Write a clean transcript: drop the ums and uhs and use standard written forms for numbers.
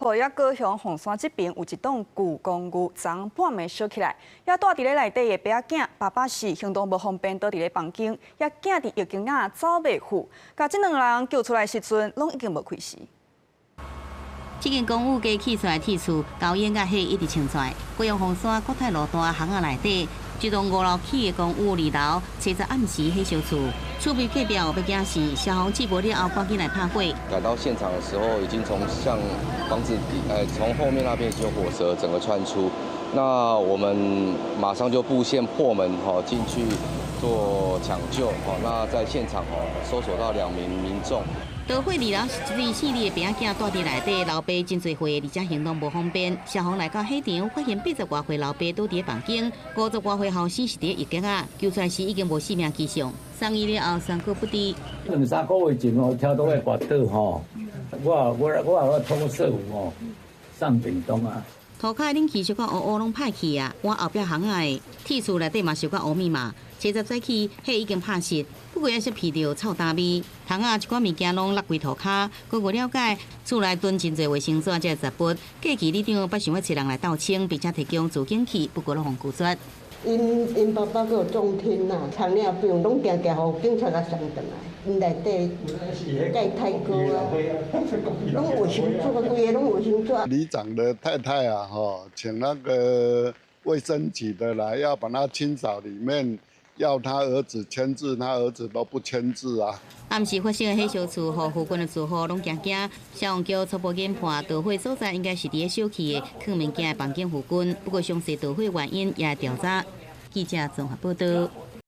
好，也高雄鳳山這邊有一棟舊公寓，昨半暝燒起來，也蹛佇咧內底的爸仔囝，爸爸是行動無方便，倒佇咧房間，也囝佇浴間仔走袂赴，共這兩个人救出來時陣，攏已經無氣勢。這間公寓加起出來鐵厝，高煙佮火一直衝出來。高雄鳳山國泰路段巷仔內底，這棟五樓起的公寓二樓，初十暗時火燒厝，厝邊隔壁有欲驚死，消防接報了後趕緊來拍火。趕到現場的時候，已經從向房子底，從後面那邊已經有火舌整個竄出，那我們馬上就布線破門，吼進去做搶救，吼，那在現場吼搜索到兩名民眾。導火二樓是一對姓李的爸仔囝蹛佇內底，老爸真濟歲，而且行動無方便。消防來到火場，發現80外歲老爸倒佇咧房間，50外歲後生是佇咧浴間仔，救出來時已經無性命跡象。送醫了後宣告不治。兩三個月前哦，聽到會跋倒吼，我託師傅吼送便當啊。塗跤的冷氣燒到烏烏攏歹去啊！換後壁巷仔的鐵厝內底嘛燒到烏密碼，初十早起火已經拍熄，不過猶是鼻著臭焦味，窗仔一寡物件攏落規塗跤。根據了解，厝內囤真濟衛生紙這雜物，過去里長捌想欲揣人來鬥清，並且提供除菌器，不過攏予拒絕。𪜶爸爸閣有重聽啦，糖尿病攏定定予警察共送轉來。𪜶內底蓋太高啊，攏衛生紙，規个攏衛生紙。里長的太太啊，吼，請那個衛生局的來，要把它清掃裡面，要他兒子簽字，他兒子都不簽字啊。暗時發生的火燒厝，予附近的住戶攏驚驚。消防局初步研判，導火所在應該是佇咧小區的囥物件的房間附近，不過詳細導火原因也會調查。記者綜合報道。